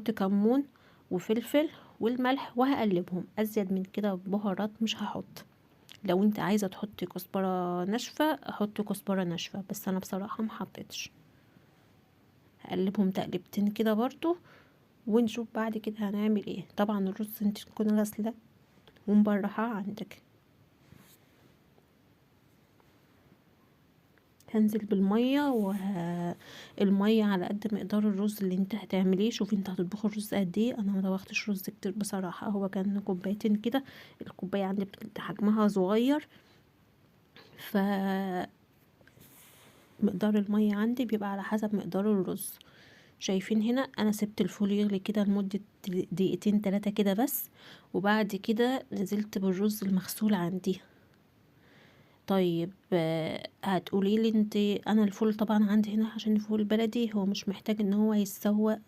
كمون وفلفل والملح وهقلبهم. ازيد من كده بهارات مش هحط. لو انت عايزه تحطي كزبره ناشفة حطي كزبره ناشفة، بس انا بصراحة ما حطيتش. هقلبهم تقلبتين كده برضو ونشوف بعد كده هنعمل ايه. طبعا الرز انت تكون غاسله ومبرحاه عندك. هنزل بالمية، المية على قد مقدار الرز اللي انت هتعمليه. شوفي انت هتطبخي الرز قد ايه. انا ما طبختش رز كتير بصراحة، هو كان كوبايتين كده، الكوباية عندي حجمها صغير، ف مقدار المية عندي بيبقى على حسب مقدار الرز. شايفين هنا انا سبت الفول يغلي كده لمدة دقيقتين تلاتة كده بس، وبعد كده نزلت بالرز المغسول عندي. هتقولي لي انت انا الفول طبعا عندي هنا عشان الفول بلدي هو مش محتاج ان هو يتسوى سوى